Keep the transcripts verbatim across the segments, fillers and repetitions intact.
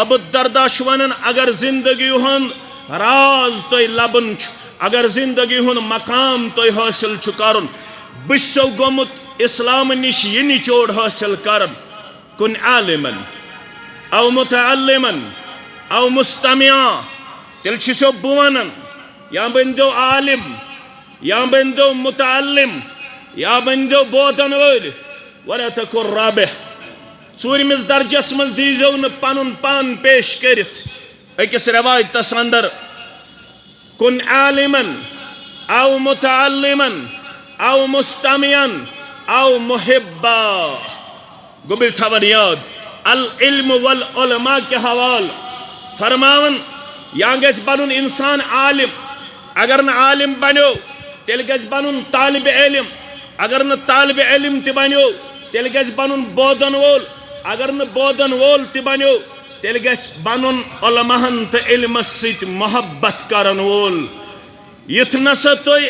ابو الدرداء چھُ ونان، اگر زندگی ہُنٛد راز تۄہہِ لبُن چھُ، اگر زندگی ہُنٛد مقام تۄہہِ حٲصِل چھُ کرُن، بہٕ چھُسو گوٚمُت اسلام نِش یہِ نچوڑ حٲصِل کرُن، کُن عالمن او متعلمن او مستمعا، تیٚلہِ چھُسو بہٕ ونان، یا بٔنۍزیو عالم، یا بٔنۍزیو متعلم، یا بٔنۍزیو بوزن وٲلۍ، ولا تکن رابح۔ ژوٗرمِس درجس منٛز دیٖزیو نہٕ پنُن پان پیش کٔرِتھ۔ أکِس رٮ۪وایتس اندر، کُن عالمن او متعلمن او مستمعن او محبا۔ گوٚبرۍ تھاوان یاد، العلم والعلماء کہِ حوالہٕ فرماوان، یا گژھِ بنُن انسان عالم، اگر نہٕ عالم بنیو، تیٚلہِ گژھِ بنُن طالب علم، اگر نہٕ طالب علم تہِ بنیو، تیٚلہِ گژھِ بنُن بوزن وول، اگر نہٕ بوزن وول تہِ بنیو، تیٚلہِ گژھِ بنُن علماہن تہٕ علمس سۭتۍ محبت کرن وول۔ یُتھ نسا تُہۍ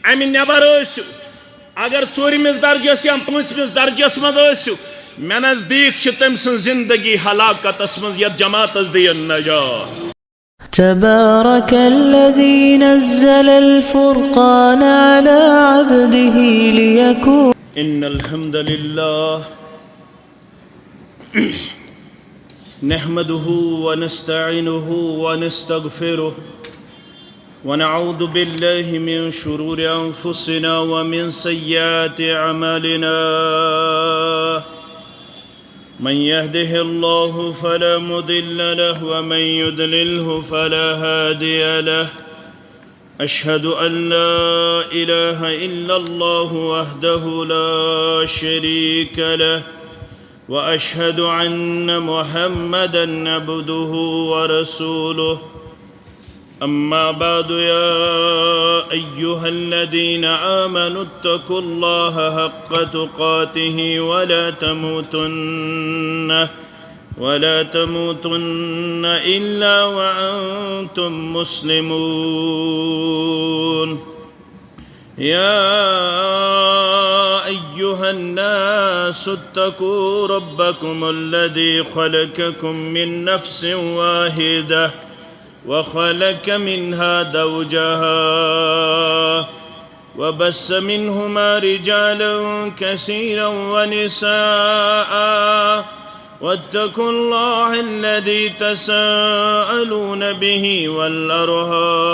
امہِ نٮ۪بر ٲسِو، اگر ژوٗرمِس درجس یا پٲنٛژمِس درجس منٛز ٲسِو، مےٚ نزدیٖک چھِ تٔمۍ سٕنٛز زندگی ہلاکتس منٛز، یتھ جماعتس دِیِن نجات۔ تبارك الذي نزل الفرقان على عبده ليكون إن الحمد لله نحمده ونستعينه ونستغفره، ونعوذ بالله من شرور أنفسنا ومن سيئات أعمالنا. من يهده الله فلا مضل له، ومن يضلله فلا هادي له. أشهد أن لا إله إلا الله وحده لا شريك له، وأشهد أن محمدا عبده ورسوله. أما بعد، يا أيها الذين آمنوا اتقوا الله حق تقاته ولا تموتن، ولا تموتن إلا وأنتم مسلمون. يا أيها الناس اتقوا ربكم الذي خلقكم من نفس واحدة وخلق منها زوجها وبث منهما رجالا كثيرا ونساء، واتقوا الله الذي تساءلون به والأرحام،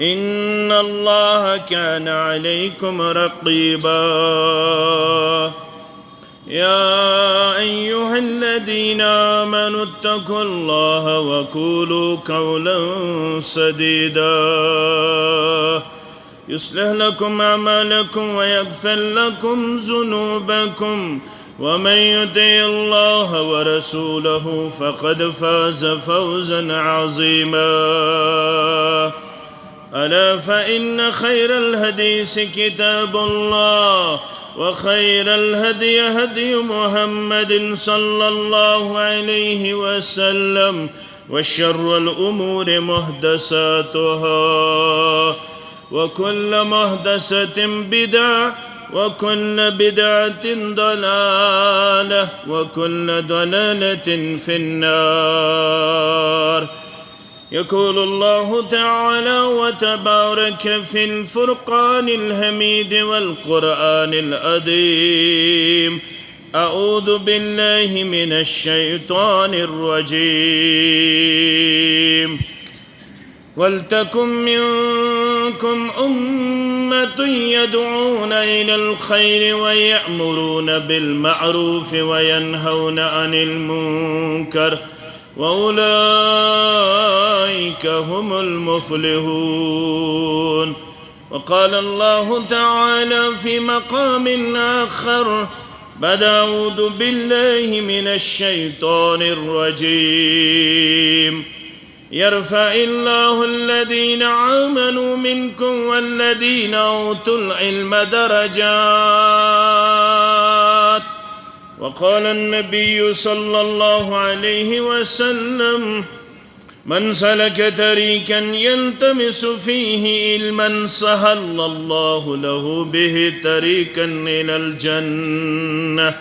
إن الله كان عليكم رقيبا. يا أيها الذين آمنوا اتقوا الله وقولوا قولا سديدا، يصلح لكم أعمالكم ويغفر لكم ذنوبكم، ومن يطع الله ورسوله فقد فاز فوزا عظيما. ألا فإن خير الحديث كتاب الله، وخير الهدي هدي محمد صلى الله عليه وسلم، وشر الأمور محدثاتها، وكل محدثة بدعة، وكل بدعة ضلالة، وكل ضلالة في النار. يقول الله تعالى وتبارك في الفرقان الحميد والقرآن العظيم: أعوذ بالله من الشيطان الرجيم. ولتكن منكم أمة يدعون إلى الخير ويأمرون بالمعروف وينهون عن المنكر، وأولئك هم المفلحون. وقال الله تعالى في مقام آخر بعد أعوذ بالله من الشيطان الرجيم: يرفع الله الذين آمنوا منكم والذين أوتوا العلم درجات. وقال النبي صلى الله عليه وسلم: من سلك طريقا يلتمس فيه علما سهل الله له به طريقا إلى الجنة،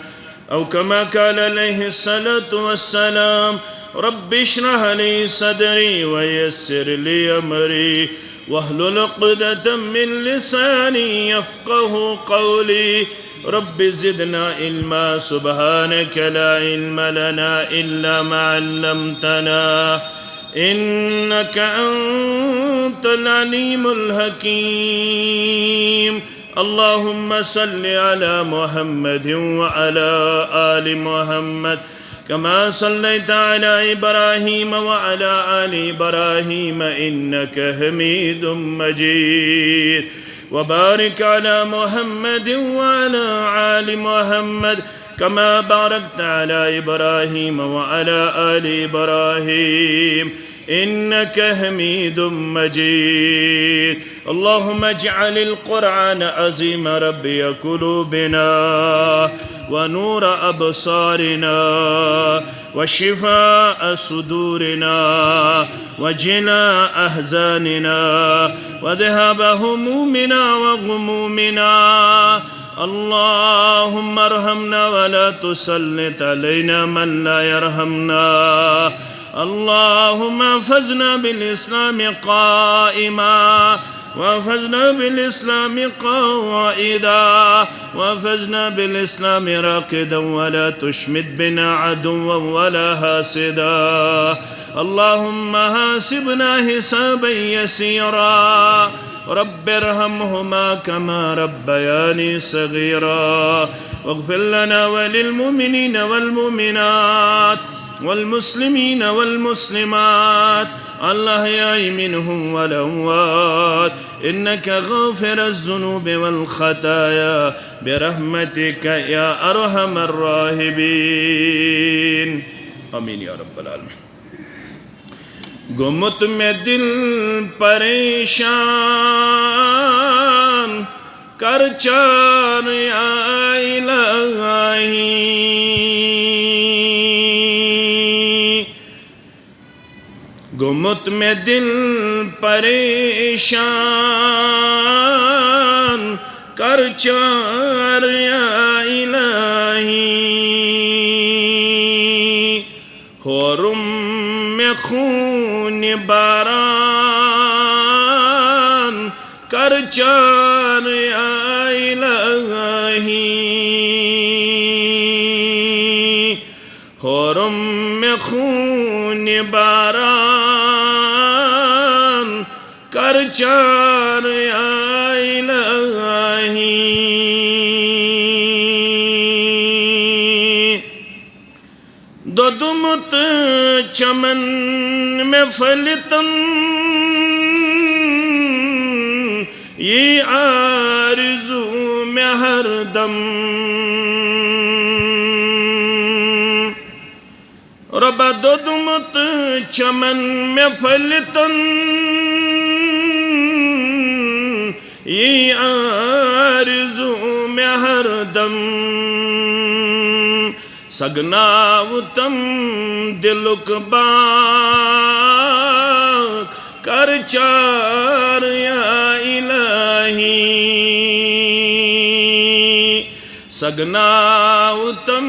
أو كما قال عليه الصلاة والسلام: رب اشرح لي صدري ويسر لي أمري واحلل عقدة من لساني يفقه قولي. رب زدنا علما، سبحانك لا علم لنا إلا ما علمتنا، إنك أنت العليم الحكيم. اللهم صل على محمد وعلى آل محمد كما صليت على إبراهيم وعلى آل إبراهيم إنك حميد مجيد. وبارك على محمد وعلى آل محمد كما باركت على إبراهيم وعلى آل إبراهيم إنك حميد مجيد. اللهم اجعل القرآن العظيم ربيع قلوبنا ونور أبصارنا وشفاء صدورنا وجلاء أحزاننا وذهاب همومنا وغمومنا. اللهم ارحمنا ولا تسلط علينا من لا يرحمنا. اللهم احفظنا بالإسلام قائما، واحفظنا بالإسلام قائدا، واحفظنا بالإسلام راقدا، ولا تشمت بنا عدوا ولا حاسدا. اللهم حاسبنا حسابا يسيرا. رب ارحمهما كما ربياني صغيرا. واغفر لنا وللمؤمنين والمؤمنات والمسلمين والمسلمات الأحياء منهم والأموات إنك غافر الذنوب والخطايا برحمتك يا أرحم الراحمين. آمين يا رب العالمين. گوٚمُت مےٚ دِل پریشان، کر چار یا الٰہی۔ گوٚمُت مےٚ دِل پریشان، کر چار یا الٰہی۔ ہورُم مےٚ خوٗنہِ باران، کر چار یا الٰہی۔ ہورُم مےٚ خوٗنہِ باران، کر چار یا الٰہی۔ دوٚدمُت چمن مےٚ پھٔلِتن، یی آرزوٗ مےٚ ہردم۔ رۄبا، دوٚدمُت چمن مےٚ پھٔلِتن، یی آرزوٗ مےٚ ہردم۔ سگناوتم دلُک باغ، کر چار یا الٰہی۔ سگناوتم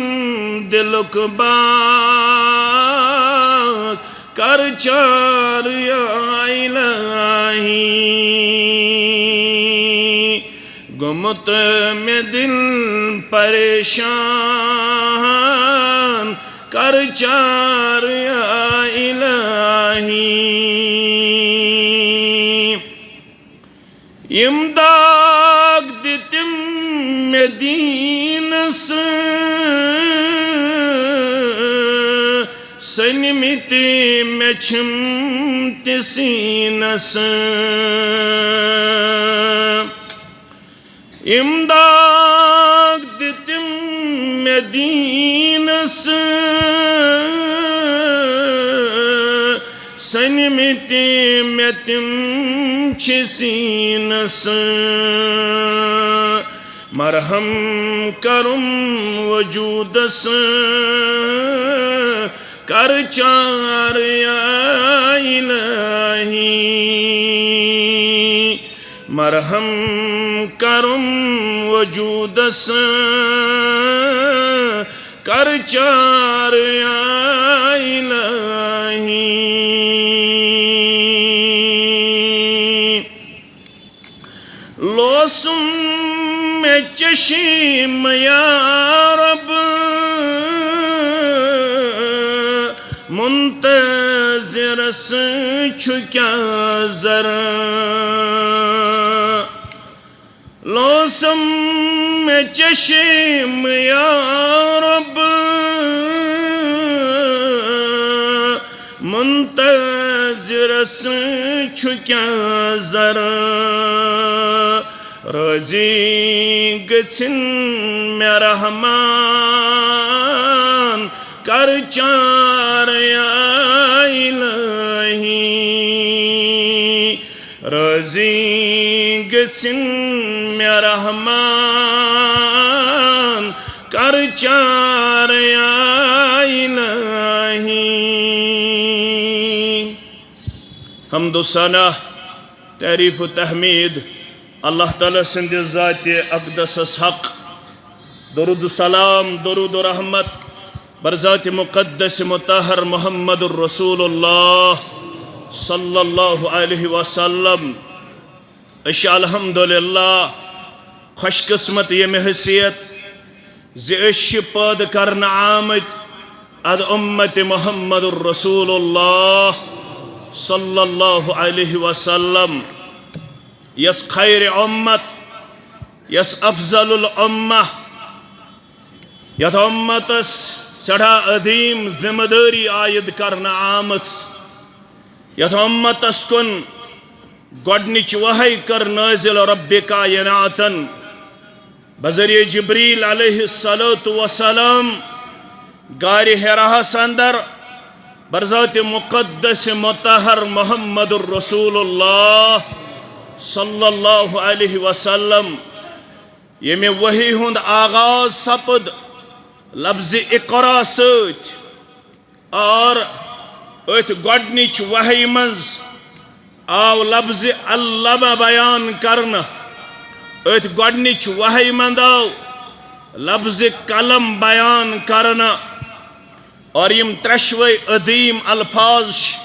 دلُک باغ، کر چار یا الٰہی۔ گوٚمُت مےٚ دِل پریشان، کر چار یا الٰہی۔ یِم داغ دِتِم مےٚ دیٖنس، سٔنمٕتۍ مےٚ چھِم تہِ سیٖنس۔ اِمداد دِتِم مےٚ دیٖنس، سٔنمٕتۍ مےٚ تِم چھِ سیٖنس۔ مرہم کرُم وجوٗدس، کر چار یا الٰہی۔ مرہم کرُم وجوٗدس، کر چار یا الہی۔ لوسم مےٚ چشم یا رب، منتظرس چھُ کیٛاہ ذرٕ۔ لوسم مےٚ چشم یا رب، منتظرس چھُ کیٛاہ ذرٕ۔ رٲضی گٔژھِن مےٚ رحمان، کر چار یا الہی۔ رٲضی گٔژھِن مےٚ رحمان، کر چار یا الہی۔ حمد و ثنا، تعریف و تحمید اللہ تعالیٰ سٕنٛدِ ذاتِ اقدسس حق۔ درود و سلام، درود و رحمت بر ذاتِ مقدس مطہر محمد الرسول اللہ صلی اللہ علیہ وسلم۔ أسۍ چھِ الحمدللہ خوش قسمت ییٚمہِ حیثیت زِ أسۍ چھِ پٲدٕ کرنہٕ آمٕتۍ ادٕ امت محمد الرسول اللہ صلی اللہ علیہ وسلم، یس خیر امت، یس افضل الامہ، یتھ امتس سٮ۪ٹھاہ عظیم ذمہ دٲری عائد کرنہٕ آمٕژ، یتھ امتس کُن گۄڈنِچ وحی کٔر نٲزِل رب کائناتن بذریعہ جبریل علیہ الصلوۃ والسلام غارِ حراہس اندر بر ذاتِ مقدس مطہر محمد الرسول اللہ صلی اللہ علیہ وسلم۔ ییٚمہِ وحی ہُنٛد آغاز سپد لفظِ اقرا سۭتۍ، اور أتھۍ گۄڈنِچ وحی منٛز آو لفظِ علم بیان کرنہٕ۔ أتھۍ گۄڈنِچ وحی منٛز آو لفظِ قلم بیان کرنہٕ۔ اور یِم ترٛٮ۪شوَے عظیٖم الفاظ چھِ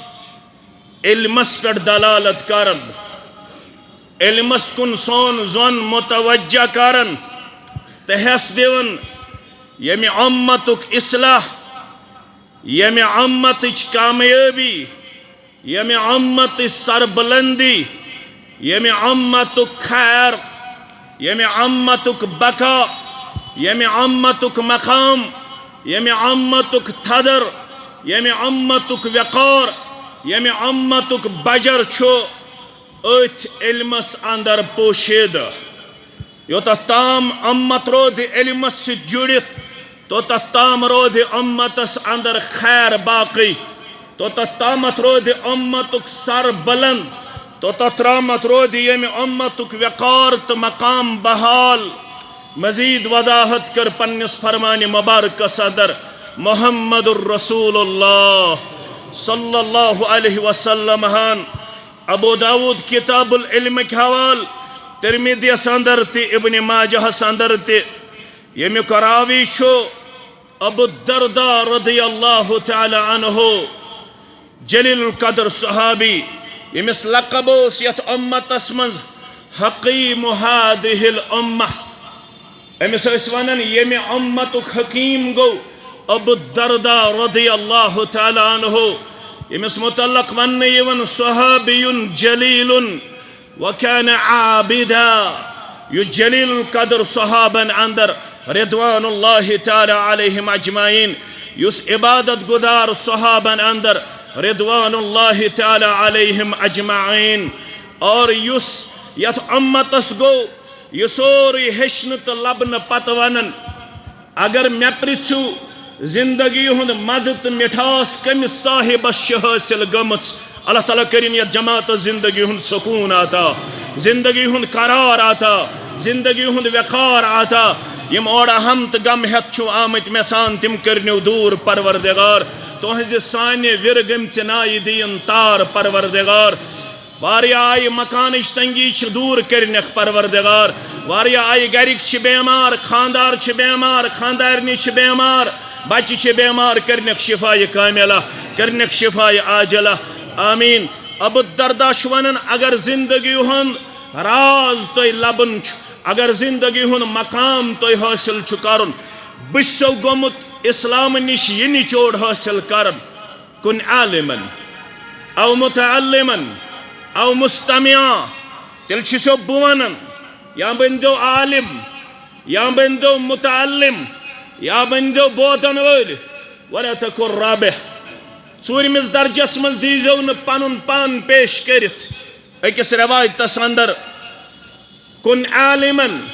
علمس پٮ۪ٹھ دلالت کران، علمس کُن سون ظۄن متوجہ کران تہٕ حٮ۪س دِوان، ییٚمہِ امتُک اصلاح، ییٚمہِ امتٕچ کامیٲبی، ییٚمہِ امتٕچ سربلندی، ییٚمہِ امتُک خیر، ییٚمہِ امتُک بقا، ییٚمہِ امتُک مقام، ییٚمہِ امتُک تھدر، ییٚمہِ امتُک وقار، ییٚمہِ امتُک بجر چھُ أتھۍ علمس اندر پوشیدٕ۔ یوتتھ تام امت روزِ علمس سۭتۍ جُڑِتھ، توتتھ تام روزِ امتس اندر خیر باقی، توتتھ تامتھ روزِ امتُک سر بلند، توتتھ تامتھ روزِ ییٚمہِ امتُک وقار تہٕ مقام بحال۔ مزید وضاحت کٔر پننِس فرمانِ مبارکس اندر محمد الرسول اللہ صلی اللہ علیہ وسلم ہن۔ ابو داود کتاب العلم کہِ حوالہٕ، ترمذیس اندر تہِ، ابن ماجہس اندر تہِ، ییٚمیُک راوی چھُ ابو الدرداء رضی اللہ تعالی عنہ، جلیل القدر صحابی، ییٚمِس لقب اوس یتھ امتس منٛز حکیم هذه الامہ۔ أمِس ٲسۍ ونان، ییٚمہِ امتُک حکیم گوٚو ابو الدرداء رضی اللہ تعالی عنہ، ییٚمِس متعلق وننہٕ یِوان صحابی جلیل وكان عابدا، یُس جلیل القدر صحابن اندر رضوان اللہ تعالی علیہم اجمعین، یُس عبادت گزار صحابن اندر رضوان اللہ تعالی علیہم اجمعین، اور یُس یتھ امتس گوٚو یہِ سورُے ہیٚچھنہٕ تہٕ لبنہٕ پتہٕ ونان، اگر مےٚ پرژھِو، زندگی ہُنٛد مزٕ تہٕ مٹھاس کٔمِس صاحبس چھِ حٲصِل گٔمٕژ؟ اللہ تعالیٰ کٔرِن یتھ جماعتس زندگی ہُنٛد سکوٗن عطا، زندگی ہُنٛد قرار عطا، زندگی ہُنٛد وقار عطا۔ یِم اورٕ ہم تہٕ غم ہٮ۪تھ چھِو آمٕتۍ مےٚ سان، تِم کٔرنیو دوٗر پروردگار۔ تُہنٛزِ سانہِ وِرٕ گٔمژِ نایہِ دِیِن تار پروردگار۔ واریاہ آیہِ مکانٕچ تنگی چھِ دوٗر کٔرنَکھ پروردگار۔ واریاہ آیہِ گرِکۍ چھِ بیمار، خاندار چھِ بیمار، خاندارنہِ چھِ بیمار۔ بچہِ چھِ بیمار، کٔرنکھ شفایہِ کاملہ، کٔرنکھ شفایہِ عاجلہ۔ آمین۔ ابو الدرداء چھُ ونان، اگر زندگی ہُنٛد راز تۄہہِ لبُن چھُ، اگر زندگی ہُنٛد مقام تۄہہِ حٲصِل چھُ کرُن، بہٕ چھُسو گوٚمُت اسلام نِش یہِ نچوڑ حٲصِل کرُن، کن عالمن او متعلمن او مستمعا، تیٚلہِ چھُسو بہٕ ونان، یا بٔنۍزیو عالم، یا بٔنۍزیو متعلم، یا بٔنۍزیو بوزن وٲلۍ، ولا تکن رابح۔ ژوٗرمِس درجس منٛز دیٖزیو نہٕ پنُن پان پیش کٔرِتھ۔ أکِس رِوایتس اندر، کن عالمن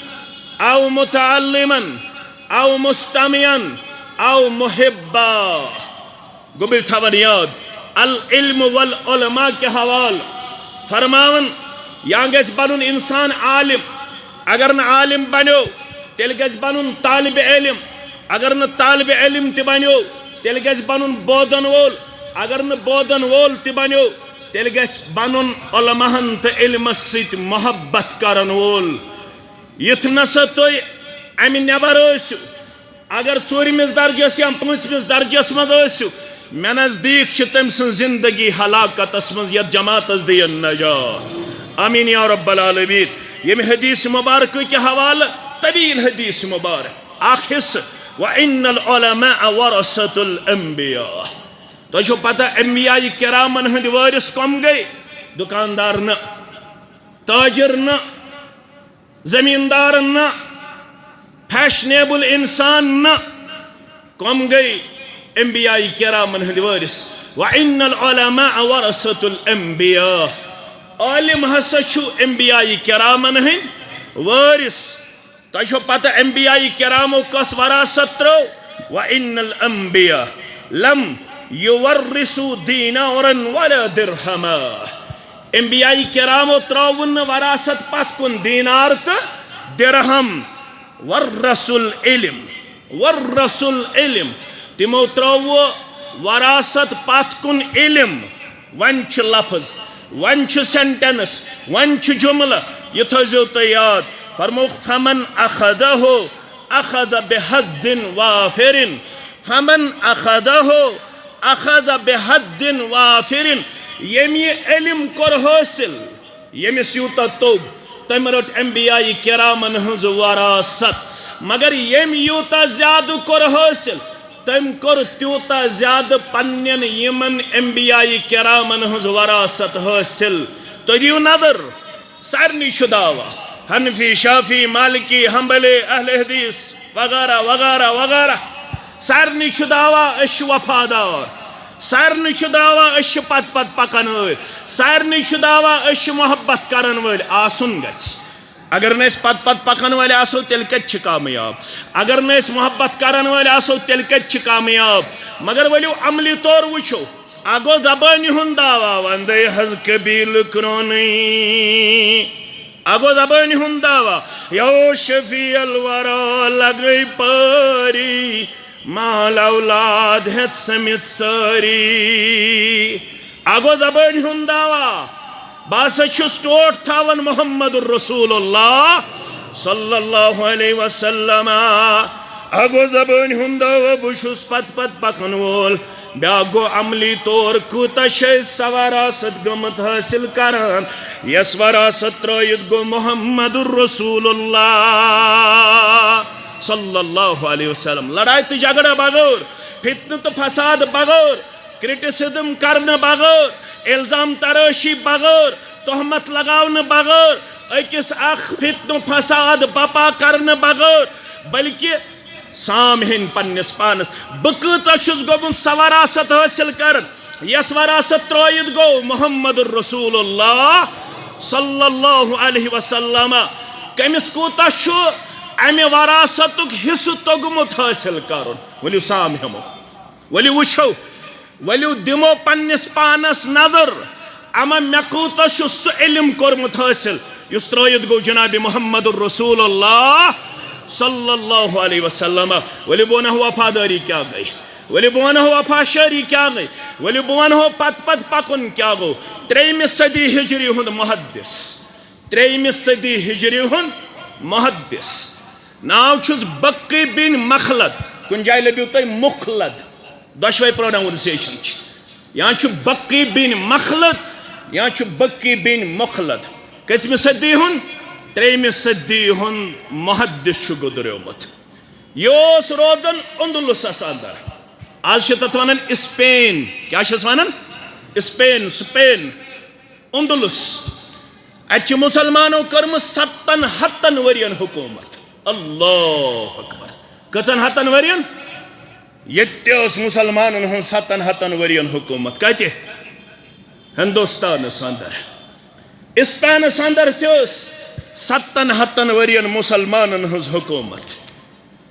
او متعلمن او مستمعن او محبا۔ گوٚبرۍ تھاوان یاد، العلم والعلماء کہِ حوالہٕ فرماوان، یا گژھِ بنُن انسان عالم، اگر نہٕ عالم بنیو، تیٚلہِ گژھِ بنُن طالب علم، اگر نہٕ طالب علم تہِ بنیو، تیٚلہِ گژھِ بنُن بوزن وول، اگر نہٕ بوزن وول تہِ بنیو، تیٚلہِ گژھِ بنُن علماہن تہٕ علمس سۭتۍ محبت کرن وول۔ یُتھ نسا تُہۍ امہِ نٮ۪بر ٲسِو، اگر ژوٗرمِس درجس یا پٲنٛژمِس درجس منٛز ٲسِو، مےٚ نزدیٖک چھِ تٔمۍ سٕنٛز زندگی ہلاکتس منٛز، یتھ جماعتس دِیِن نجات۔ آمین یا رب العالمین۔ ییٚمہِ حدیث مبارکہٕ کہِ حوالہٕ، طویل حدیث مبارک، اکھ حصہٕ، وَإِنَّ الْعُلَمَاءَ وَرَثَةُ الْأَنْبِيَاءِ۔ تۄہہِ چھو پتہ، انبیاء کرامن ہٕنٛدۍ وٲرث کم گٔے؟ دُکاندار نہٕ، تاجر نہٕ، زمیٖندار نہٕ، فیشنیبل انسان نہٕ۔ کم گٔے انبیاء کرامن ہٕنٛدۍ وٲرث؟ وَإِنَّ الْعُلَمَاءَ وَرَثَةُ الْأَنْبِيَاءِ۔ عالم ہسا چھُ انبیاء کرامن ہٕنٛدۍ وٲرث۔ تۄہہِ چھو پتہ، انبیاء کرامو کۄس وراثت ترٲو؟ وَإِنَّ الْأَنْبِيَاءَ لَمْ يُوَرِّثُوا دِينَارًا وَلَا دِرْهَمًا۔ انبیاء کرامو ترٲوُن نہٕ وراثت پتھ کُن دینار تہٕ درہم۔ وَرَّثُوا الْعِلْمَ، وَرَّثُوا الْعِلْمَ۔ تِمو ترٲو وراثت پتھ کُن علم۔ وۄنۍ چھِ لفظ، وۄنۍ چھِ سینٹنس، وۄنۍ چھِ جملہٕ۔ یہِ تھٲیزیو تُہۍ یاد۔ فرمووُکھ، فَمَنْ أَخَذَهُ أَخَذَ بِحَظٍّ وَافِرٍ۔ فَمَنْ أَخَذَهُ أَخَذَ بِحَظٍّ وَافِرٍ۔ ییٚمۍ یہِ علم کوٚر حٲصِل، ییٚمِس یوٗتاہ توٚگ، تٔمۍ رٔٹ انبیاء کرامن ہٕنٛز وراثت۔ مگر ییٚمۍ یوٗتاہ زیادٕ کوٚر حٲصِل، تٔمۍ کوٚر تیوٗتاہ زیادٕ پننٮ۪ن یِمن انبیاء کرامن ہٕنٛز وراثت حٲصِل۔ تُہۍ دِیِو نظر، سارنٕے چھُ دعویٰ، حنفی، شافعی، مالکی، حنبلی، اہل حدیث وغیرہ وغیرہ وغیرہ، سارنٕے چھُ دعویٰ أسۍ چھِ وفادار، سارنٕے چھُ دعویٰ أسۍ چھِ پتہٕ پتہٕ پکن وٲلۍ، سارنٕے چھُ دعویٰ أسۍ چھِ محبت کرن وٲلۍ۔ آسُن گژھِ۔ اگر نہٕ أسۍ پتہٕ پتہٕ پکن وٲلۍ آسو، تیٚلہِ کتہِ چھِ کامیاب؟ اگر نہٕ أسۍ محبت کرن وٲلۍ آسو، تیٚلہِ کتہِ چھِ کامیاب؟ مگر ؤلِو عملی طور وٕچھو۔ اَکھ گوٚو زبٲنہِ ہُنٛد دعویٰ، وندے حض قبیل کرونٕے۔ اَکھ گوٚو زبٲنہِ ہُنٛد دعویٰ، یو شفیع الورا لگے پٲری، مال اولاد ہیٚتھ سٔمِتھ سٲری۔ اَکھ گوٚو زبٲنہِ ہُنٛد دعویٰ، بہٕ ہسا چھُس ٹوٹھ تھاوان محمد رسول اللہ صلی اللہ علیہ وسلم۔ اَکھ گوٚو زبٲنہِ ہُنٛد دعویٰ، بہٕ چھُس پتہٕ پتہٕ پکن وول۔ بیٛاکھ گوٚو عملی طور، کوٗتاہ چھِ أسۍ سۄ وراثت گٔمٕتۍ حٲصِل کران، یۄس وراثت ترٲوِتھ گوٚو محمد رسول اللہ صلی اللہ علیہ وسلم۔ لڑایہِ تہٕ جھگڑٕ بغٲر، فتنہٕ تہٕ فساد بغٲر، کرٹیسزم کرنہٕ بغٲر، الزام ترٲشی بغٲر، تہمت لگاونہٕ بغٲر، أکِس اکھ فتنہٕ فساد بپا کرنہٕ بغٲر، بلکہِ سام ہیٚنۍ پننِس پانس۔ بہٕ کۭژاہ چھُس گوٚمُت سۄ وراثت حٲصِل کران، یۄس وراثت ترٲوِتھ گوٚو محمد رسول اللہ صلی اللہ علیہ وسلم۔ کٔمِس کوٗتاہ چھُ امہِ وراثتُک حصہٕ توٚگمُت حٲصِل کرُن؟ ؤلِو سام ہیٚمو، ؤلِو وٕچھو، ؤلِو دِمو پننِس پانس نظر، اما مےٚ کوٗتاہ چھُ سُہ علم کوٚرمُت حٲصِل یُس ترٲوِتھ گوٚو جناب محمد رسول اللہ صلی اللہ علیہ وسلم۔ ؤلِو بہٕ ونہو وفادٲری کیٛاہ گٔے، ؤلِو بہٕ ونہو وفا شٲری کیٛاہ گٔے، ؤلِو بہٕ ونہو پتہٕ پتہٕ پکُن کیٛاہ گوٚو۔ ترٛیٚیِمہِ صدی ہجری ہُنٛد محدث، ترٛیٚیِمہِ صدی ہجری ہُنٛد محدث، ناو چھُس بقی بن مخلد۔ کُنہِ جایہِ لٔبِو تُہۍ مُخلد۔ دۄشوے پروناؤنسیشن چھِ۔ یا چھُ بقی بن مخلد، یا چھُ بقی بن مخلد۔ کٔژمہِ صدی ہُنٛد؟ ترٛیٚیمہِ صدی ہُنٛد محدث چھُ گُزریومُت۔ یہِ اوس روزان اندلسس اندر۔ آز چھِ تتھ ونان اسپین۔ کیٛاہ چھِس ونان؟ اسپین، سپین، اندلس۔ اتہِ چھِ مسلمانو کٔرمٕژ ستن ہتن ؤرین حکومت۔ اللہ اکبر۔ کٔژن ہتن ؤرین؟ ییٚتہِ تہِ ٲس مسلمانن ہٕنٛز ستن ہتن ؤرین حکومت۔ کتہِ؟ ہندوستانس اندر۔ اسپینس اندر تہِ ٲس ستن ہتن ؤرین مسلمانن ہٕنٛز حکومت۔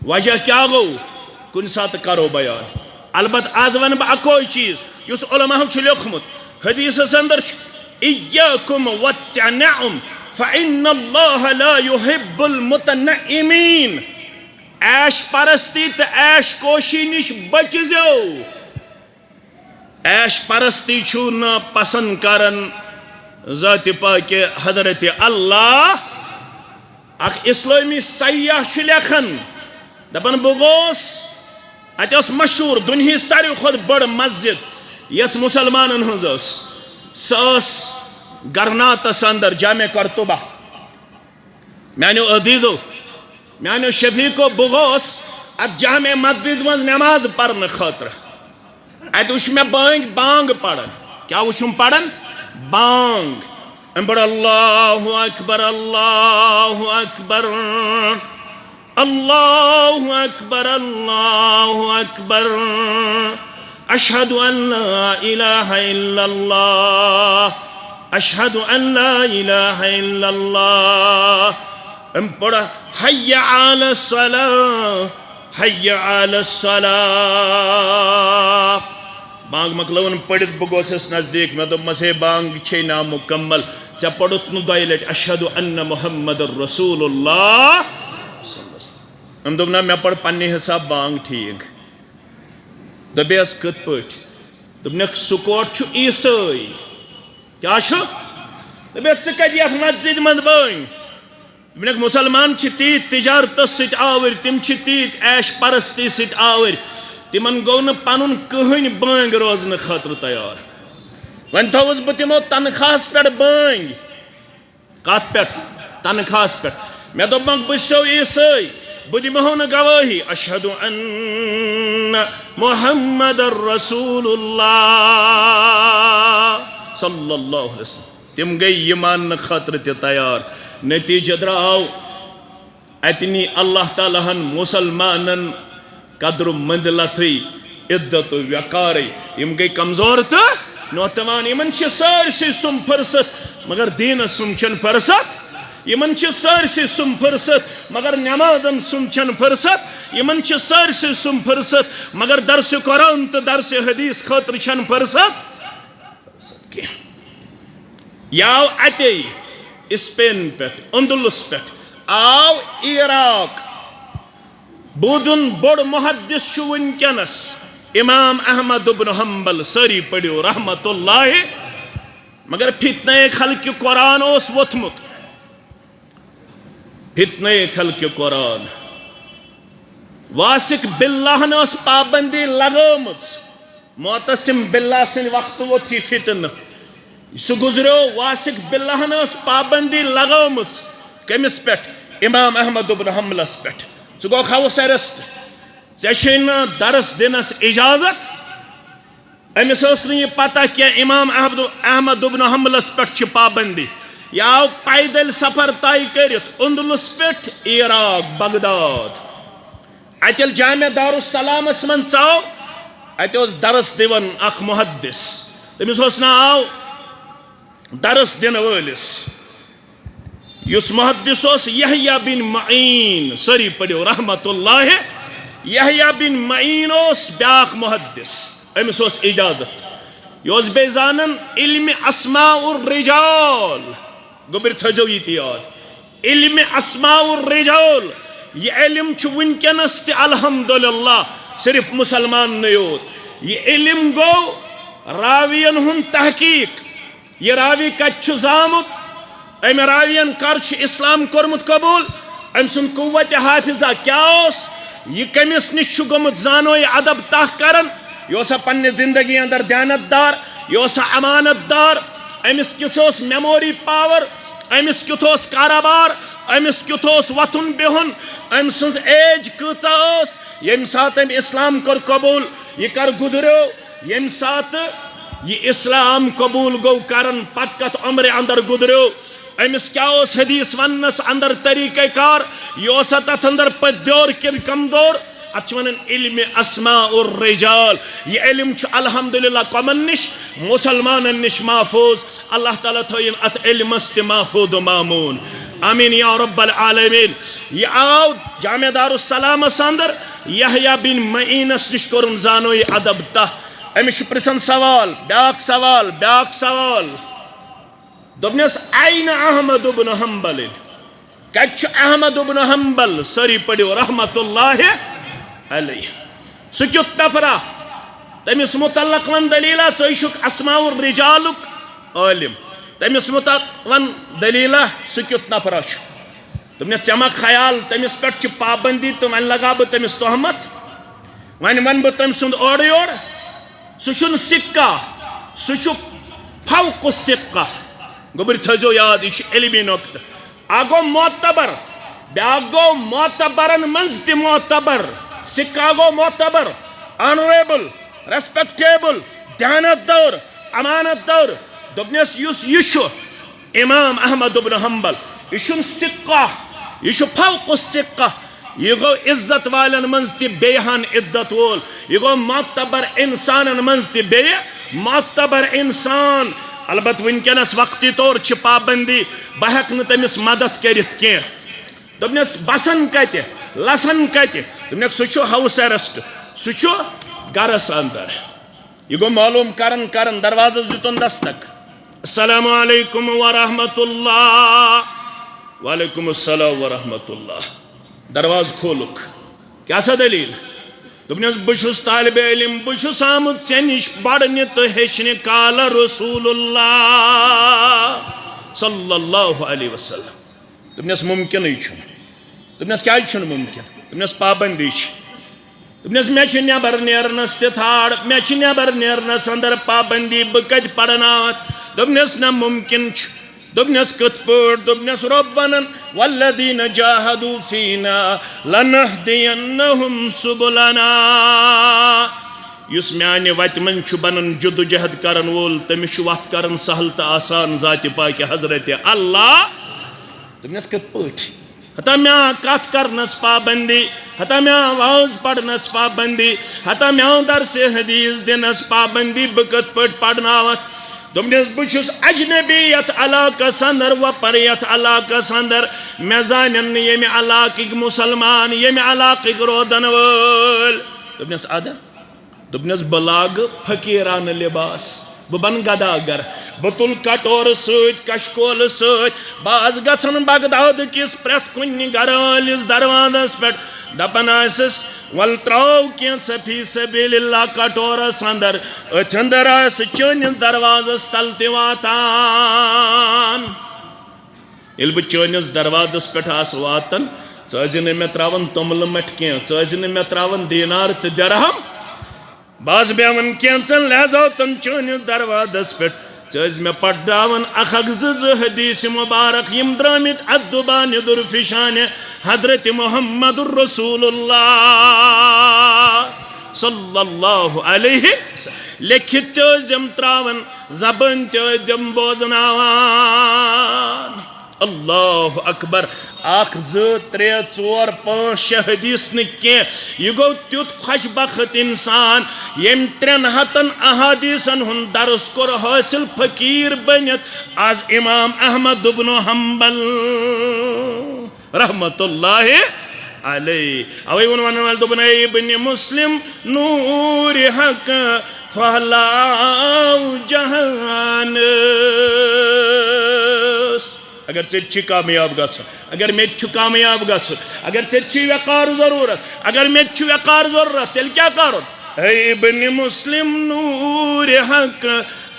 وجہ کیٛاہ گوٚو؟ کُنہِ ساتہٕ کرو بیان۔ البتہ از ونہٕ بہٕ اکوے چیٖز یُس علماہو چھُ لیوٚکھمُت۔ حدیثس اندر چھُ، "ایاکم والتنعم فان اللہ لا یحب المتنعمین"۔ عیش پرستی تہٕ عیش کوشی نِش بٔچزیو۔ عیش پرستی چھُ نہٕ پسند کران ذاتِ پاکِ حضرت اللہ۔ اکھ اسلٲمی سیاح چھُ لیکھان، دپان، بہٕ گوس، اتہِ ٲس مشہوٗر دُنہِچ ساروی کھۄتہٕ بٔڑ مسجد، یۄس مسلمانن ہٕنٛز ٲس۔ سۄ ٲس گرناطس اندر، جامع قرطبہ۔ میانیو عزیزو، میانیو شفیقو، بہٕ گوس اتھ جامع مسجد منٛز نماز پرنہٕ خٲطرٕ۔ اتہِ وٕچھ مےٚ بٲنگۍ بانگ پران۔ کیٛاہ وٕچھُم پران؟ بانگ۔ أمۍ پٔر، اللہ اکبر، اللہ اکبر، اللہ اکبر، اللہ اکبر۔ اشہد ان لا الہ الا اللہ، اشہد ان لا الہ الا اللہ۔ أمۍ پٔر، حی علی الصلاۃ، حی علی الصلاۃ۔ بانگ مۄکلٲوٕن پٔرِتھ، بہٕ گوسس نزدیٖک، مےٚ دوٚپمس، ہے، بانگ چھے نامُکمل، ژےٚ پوٚرُتھ نہٕ دۄیہِ لٹہِ، اشہد ان محمد رسول اللہ۔ أمۍ دوٚپ، نہ، مےٚ پٔر پننہِ حساب بانگ ٹھیٖک۔ دوٚپیس، کِتھ پٲٹھۍ؟ دوٚپنکھ، سُہ کوٹ چھُ عیسٲے۔ کیٛاہ چھُ؟ دوٚپیس، ژٕ کتہِ یتھ مسجد منٛز بٲنگ؟ دوٚپنکھ، مسلمان چھِ تیٖتۍ تجارتس سۭتۍ آوٕرۍ، تِم چھِ تیٖتۍ عیش پرستی سۭتۍ آوٕرۍ، تِمن گوٚو نہٕ پنُن کٕہٕنۍ بٲنگۍ روزنہٕ خٲطرٕ تیار۔ وۄنۍ تھٲوٕس بہٕ تِمو تنخواہس پٮ۪ٹھ بٲنگۍ۔ کتھ پٮ۪ٹھ؟ تنخواہس پٮ۪ٹھ۔ مےٚ دوٚپمکھ، بہٕ چھُسو عیسٲے، بہٕ دِمہو نہٕ گوٲہی، اشہد ان محمد رسول اللہ صلی اللہ علیہ وسلم۔ تِم گٔے یہِ ماننہٕ خٲطرٕ تہِ تیار۔ نتیجہ درٛاو، اتہِ نی اللہ تعالیٰ ہن مسلمانن قدر و منزلتٕے، عزت و وقارٕے۔ یِم گٔے کمزور تہٕ نوتوان۔ یِمن چھِ سٲرسٕے سُم فرصت، مگر دیٖنس سُم چھَنہٕ فرصت۔ یِمن چھِ سٲرسٕے سُم فرصت، مگر نمازن سُم چھَنہٕ فرصت۔ یِمن چھِ سٲرسٕے سُم فرصت، مگر درس قرآن تہٕ درس حدیث خٲطرٕ چھَنہٕ فرصت۔ کینٛہہ۔ یہِ آو اتے اسپین پٮ۪ٹھ، اندلس پٮ۪ٹھ، آو عراق۔ بوٗزُن، بوٚڑ محدث چھُ وٕنکیٚنس امام احمد ابن حنبل، سٲری پٔرِو رحمت اللہ۔ مگر فتنہ خلق قرآن اوس ووٚتھمُت۔ فتنہ خلق قرآن۔ واثق باللہ ہن ٲس پابندی لگٲومٕژ۔ معتصم باللہ سٕنٛدِ وقتہٕ ووٚتھ یہِ فتنہٕ۔ سُہ گُزریو، واثق باللہ ہن ٲس پابندی لگٲومٕژ۔ کٔمِس پٮ۪ٹھ؟ امام احمد ابن حنبلس پٮ۪ٹھ۔ ژٕ گوکھا ہوس arrest؟ ژےٚ چھے نہٕ درس دِنس اجازت۔ أمِس ٲس نہٕ یہِ پتہ کینٛہہ امام احمد، احمد ابن حنبلس پٮ۪ٹھ چھِ پابندی۔ یہِ آو پیدل سفر طے کٔرِتھ اندلس پٮ۪ٹھ عراق، بغداد۔ اتہِ ییٚلہِ جامع دارالسلامس منٛز ژاو، اتہِ اوس درس دِوان اکھ محدث، تٔمِس اوس ناو درس دِنہٕ وٲلِس، یُس محدث اوس یحییٰ بن معین، سٲری پٔرِو رحمت اللہ۔ یحییٰ بن معین اوس بیاکھ محدث، أمِس اوس اجازت۔ یہِ اوس بیٚیہِ زانان علم اسماء الرجال۔ گوٚبرۍ تھٲیزیو یہِ تہِ یاد۔ علم اسماء الرجال، یہِ علم چھُ وٕنکیٚنس تہِ الحمدللہ صرف مسلماننٕے یوت۔ یہِ علم گوٚو راوین ہُنٛد تحقیق۔ یہِ راوی کتہِ چھُ زامُت؟ أمۍ راوین کر چھُ اسلام کوٚرمُت قبول؟ أمۍ سُنٛد قوت حافظہ کیٛاہ اوس؟ یہِ کٔمِس نِش چھُ گوٚمُت زانو یہِ ادب تاہ کران؟ یہِ اوسا پننہِ زندگی اندر دیانت دار؟ یہِ اوسا امانت دار؟ أمِس کِژھ ٲس میموری پاور؟ أمِس کیُتھ اوس کارٕبار؟ أمِس کیُتھ اوس وۄتھُن بِہُن؟ أمۍ سٕنٛز ایج کۭژاہ ٲس ییٚمہِ ساتہٕ أمۍ اسلام کوٚر قبول؟ یہِ کر گُزریو؟ ییٚمہِ ساتہٕ یہِ اسلام قبول گوٚو کران، پتہٕ کتھ عمرِ اندر گُزریو؟ أمِس کیٛاہ اوس حدیث وننس اندر طریقہ کار؟ یہِ اوسا تتھ اندر پٔتۍ دیور کِنہٕ کمزور؟ اتھ چھِ ونان علم اسماء الرجال۔ یہِ علم چھُ الحمدللہ کمن نِش؟ مسلمانن نِش محفوظ۔ اللہ تعالیٰ تھٲیِن اتھ علمس تہِ محفوظ و مامون۔ آمین یا رب العالمین۔ یہِ آو جامعہ دارالسلامس اندر، یحییٰ بن معینس نِش کوٚرُن زانو یہِ ادب تاہ۔ أمِس چھُ پرژھان سوال، بیاکھ سوال، بیاکھ سوال۔ دوٚپنس، "أين أحمد بن حنبل؟" کتہِ چھُ احمد بن حنبل؟ سٲری پٔرِو، رحمت اللہ علیہ۔ سُہ کیُتھ نفرا؟ تٔمِس متعلق ون دلیلہ، ژٕ چھُکھ اسماء الرجالُک عٲلم۔ تٔمِس متعلق ون دلیلہ، سُہ کیُتھ نفرا چھُ؟ دوٚپنس، "ژےٚ ما خیال تٔمِس پٮ۪ٹھ چھِ پابندی تہٕ وۄنۍ لگاو بہٕ تٔمِس تہمت؟ وۄنۍ ونہٕ بہٕ تٔمۍ سُنٛد اورٕ یورٕ؟" سُہ چھُنہٕ سکہ، سُہ چھُ فوق السکہ۔ گوٚبرۍ تھٲیزیو یاد، یہِ چھُ علمی نۄقطہٕ۔ اکھ گوٚو معتبر، بیٛاکھ گوٚو معتبرن منٛز تہِ معتبر۔ سکہ گوٚو معتبر، آنریبل، ریسپیکٹیبل، دیانت دار، امانت دار۔ دوٚپنس، یُس یہِ چھُ، امام احمد ابن حنبل، یہِ چھُنہٕ سکہ، یہِ چھُ فوق السکہ۔ یہِ گوٚو عزت والٮ۪ن منٛز تہِ بیٚیہِ ہن عزت وول، یہِ گوٚو معتبر انسانن منٛز تہِ بیٚیہِ معتبر انسان۔ البتہ وٕنکیٚنس وقتی طور چھِ پابندی، بہٕ ہٮ۪کہٕ نہٕ تٔمِس مدد کٔرِتھ کینٛہہ۔ دوٚپنس، "بسن کتہِ؟ لسن کتہِ؟" دوٚپنکھ، "سُہ چھُ ہاؤس ایرسٹ، سُہ چھُ گرس اندر۔" یہِ گوٚو معلوم کران کران، دروازس دیُتن دستک۔ "السلام علیکم ورحمۃ اللہ۔" "وعلیکم السلام ورحمۃ اللہ۔" دروازٕ کھولُکھ۔ "کیٛاہ سا دٔلیٖل؟" دوٚپنس، "بہٕ چھُس طالب علم، بہٕ چھُس آمُت ژےٚ نِش پرنہِ تہٕ ہیٚچھنہِ، قال رسول اللہ صلی اللہ علیہ وسلم۔" دوٚپنس، "مُمکِنٕے چھُنہٕ۔" دوٚپنس، "کیٛازِ چھُنہٕ مُمکِن؟" دوٚپنس، "پابندی چھِ۔" دوٚپنس، "مےٚ چھِ نٮ۪بر نیرنس تہِ تھاڑ، مےٚ چھِ نٮ۪بر نیرنس اندر پابندی، بہٕ کتہِ پرناوتھ؟" دوٚپنس، "نہ، مُمکِن چھُ۔" دوٚپنس، "کِتھ پٲٹھۍ؟" دوٚپنس، "رۄب ونان، والذین جاہدوا فینا لنہدینہم سبلنا۔" یُس میانہِ وتہِ منٛز چھُ بنان جدوجہد کرن وول، تٔمِس چھُ وتھ کران سہل تہٕ آسان ذاتِ پاکہِ حضرت اللہ۔ دوٚپنس، "کِتھ پٲٹھۍ؟" ہتا مےٚ آو کتھ کرنس پابندی، ہتا مےٚ آو واز پرنس پابندی، ہتا مےٚ آو درسِ حدیث دِنس پابندی، بہٕ کِتھ پٲٹھۍ پرناوتھ؟ دوٚپنس، "بہٕ چھُس اجنبی یتھ علاقس اندر، وۄپر یتھ علاقس اندر، مےٚ زانن نہٕ ییٚمہِ علاقٕکۍ مسلمان، ییٚمہِ علاقٕکۍ روزن وٲلۍ۔" دوٚپنس، "ادٕ؟" دوٚپنس، "بہٕ لاگہٕ فقیرانہٕ لباس، بہٕ بنہٕ گداگر، بہٕ تُلہٕ کٹورٕ سۭتۍ، کشکولہٕ سۭتۍ، بہٕ آسہٕ گژھان بغداد کِس پرٛٮ۪تھ کُنہِ گرٕ وٲلِس دروازس پٮ۪ٹھ، دپان آسس، 'ول ترٛاو کینٛژھا فی سبیل اللہ کٹورس اندر، أتھۍ اندر آسہٕ چٲنِس دروازس تل تہِ واتان.'" ییٚلہِ بہٕ چٲنِس دروازس پٮ۪ٹھ آسہٕ واتان، ژٕ ٲسۍ زِ نہٕ مےٚ ترٛاوان توٚملہٕ مَٹھ کینٛہہ، ژٕ ٲسۍ زِ نہٕ مےٚ ترٛاوان دینار تہٕ درہم۔ بہٕ آسہٕ بیٚہوان کینٛژن لحظاتن چٲنِس دروازس پٮ۪ٹھ، ژٕ ٲسۍ مےٚ پرناوان اکھ اکھ زٕ زٕ حدیث مبارک، یِم درٛامٕتۍ ادبانِ درفشانِ حضرت محمد رسول اللہ صلی اللہ علیہ وسلم۔ لیکھِتھ تہِ ٲسۍ زِم ترٛاوان، زبٲنۍ تہِ ٲسۍ زِم بوزناوان۔ اللہ اکبر۔ اکھ، زٕ، ترٛےٚ، ژور، پانٛژھ، شےٚ حدیث نہٕ کینٛہہ۔ یہِ گوٚو تیُتھ خۄش بخت انسان، ییٚمۍ ترٛٮ۪ن ہتن احادیثن ہُنٛد درس کوٚر حٲصِل، فقیٖر بٔنِتھ آز امام احمد ابن حنبل رحمت اللہ علیہ۔ اوے ووٚن ونن والہِ، دوٚپُن، "اے ابن مسلم، نوٗرِ حق پھہلاو جہانس۔" اگر ژےٚ تہِ چھی کامیاب گژھُن، اگر مےٚ تہِ چھُ کامیاب گژھُن، اگر ژےٚ تہِ چھی وقار ضروٗرت، اگر مےٚ تہِ چھُ وقار ضروٗرت، تیٚلہِ کیٛاہ کرُن؟ اے ابن مسلم، نوٗرِ حق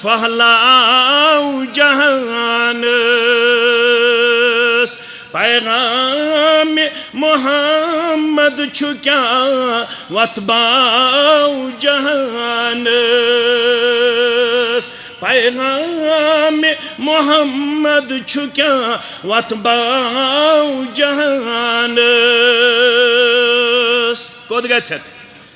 پھہلاو جہانس۔ پیغام محمد چھُ کیٛاہ وۄتھباو جہانس؟ پیغام محمد چھُ کیٛاہ وۄتھباو جہانس؟ کوٚت گژھکھ؟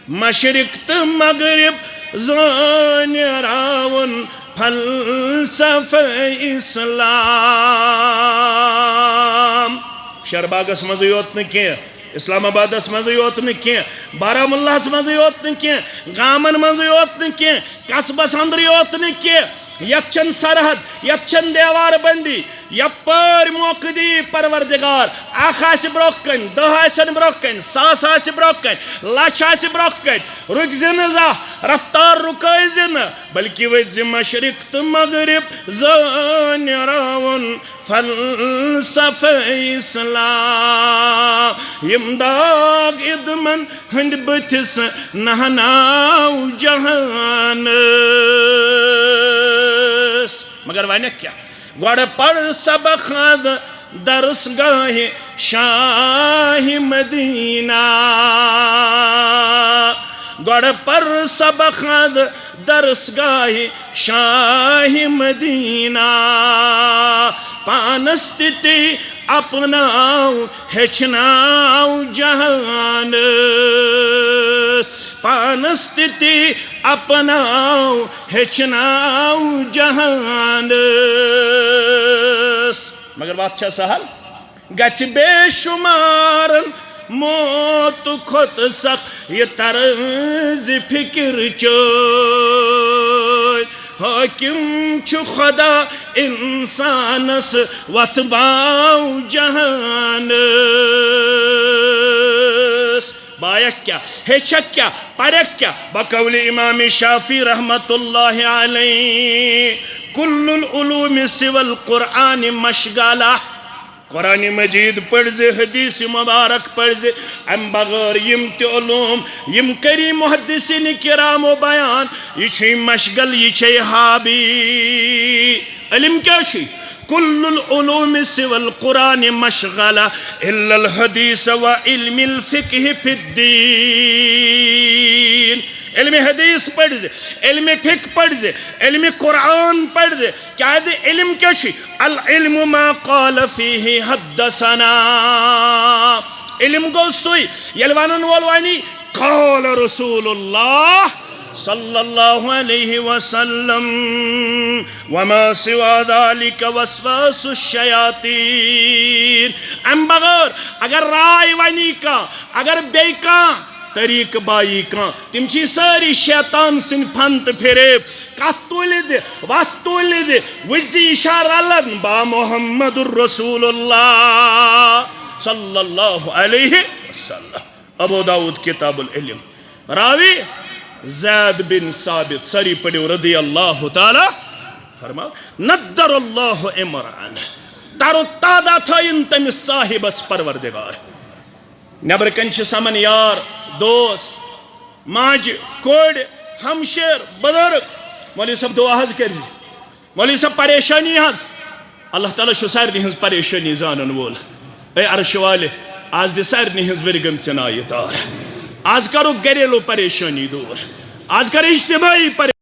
مشرق تہٕ مغرب زٲنۍ راوُن فلسفہ اسلام۔ شہر باغس منٛزٕے یوت نہٕ کینٛہہ، اسلام آبادس منٛزٕے یوت نہٕ کینٛہہ، بارہمولاہس منٛزٕے یوت نہٕ کینٛہہ، گامن منٛزٕے یوت نہٕ کینٛہہ، قصبس اندرٕے یوت نہٕ کینٛہہ، یتھ چھنہٕ سرحد، یتھ چھنہٕ دیوار بندی، یپٲرۍ موقع دی پروردگار، اکھ آسہِ برونٛہہ کنہِ، دہ آسن برونٛہہ کنہِ، ساس آسہِ برونٛہہ کنہِ، لچھ آسہِ برونٛہہ کنہِ، رُکۍ زِ نہٕ زانٛہہ، رفتار رُکٲے زِ نہٕ، بلکہِ ؤتھۍ زِ مشرق تہٕ مغرب زٲنۍ راوُن فلسفہ اسلام۔ یِم داغ ادمن ہٕنٛدۍ بٕتھِس نہناو جہانس۔ مگر ونکھ کیٛاہ؟ گۄڈٕ پَر سبق از درسگاہِ شاہِ مدینہ۔ گۄڈٕ پَر سبق از درسگاہِ شاہِ مدینہ۔ پانس تہِ تی اپناو ہیٚچھناو جہانس۔ پانس تہِ تی اپناو ہیٚچھناو جہانس۔ مگر وتھ چھا سہل؟ گژھِ بے شمارن موت کھۄتہٕ سخ یہِ طرز فکر چٲنۍ۔ حٲکِم چھُ خدا انسانس وۄتھباو جہانس۔ بایکھ کیٛاہ، ہیٚچھکھ کیٛاہ، پرکھ کیٛاہ؟ بقول امام شافعی رحمت اللہ علیہ، کل العلوم سوى القرآن مشغلہ۔ قرآن مجید پٔرۍ زِ، حدیث مبارک پٔرۍ زِ، امہِ بغٲر یِم تہِ علوم، یِم کٔری محدثین کرامو بیان، یہِ چھُے مشغل، یہِ چھے ہابی۔ علم کیٛاہ چھُے؟ کل العلوم سوى القرآن مشغلہ الا الحدیث وعلم الفقہ فی الدین۔ علم حدیث پٔرۍ زِ، علم فقہ پٔرۍ زِ، علم قرآن پٔرۍ زِ۔ کیٛازِ علم کیٛاہ چھُ؟ العلم ما قال فیہ حدثنا۔ علم گوٚو سُے، ییٚلہِ ونن وول ونی، قال رسول اللہ صلی اللہ علیہ وسلم، وما سوى ذلك وسواس الشیاطین۔ امہِ بغٲر اگر راے ونی کانٛہہ، اگر بیٚیہِ کانٛہہ طریقہٕ بایی کانٛہہ، تِم چھِ سٲری شیطان سٕنٛدۍ فن تہٕ فریب۔ کتھ تُلہِ دِ، وتھ تُلہِ دِ، وٕچھ زِ یہِ چھا رلان با محمد رسول اللہ صلی اللہ علیہ وسلم۔ ابو داؤد کتاب العلم، راوی زید بن ثابت، سٲری پٔرِو رضی اللہ تعالیٰ، فرماو، نضر اللہ امرأن، تر و تازہ تھٲیِن تٔمِس صاحبس پروردگار۔ نٮ۪برٕ کنہِ چھِ سمن یار، دوس، ماجہِ، کورِ، ہمشیر، بُزرگ۔ مولوی صٲب، دعا حظ کٔرۍزِ۔ مولوی صٲب، پریشٲنی حظ۔ اللہ تعالیٰ چھُ سارنٕے ہٕنٛز پریشٲنی زانن وول۔ اے عرشہِ والہِ، آز دِ سارنٕے ہٕنٛز ؤرۍ گٔمژِ نایہِ تار۔ آز کرو گریلو پریشٲنی دوٗر۔ آز کر اجتماعی پریشٲنی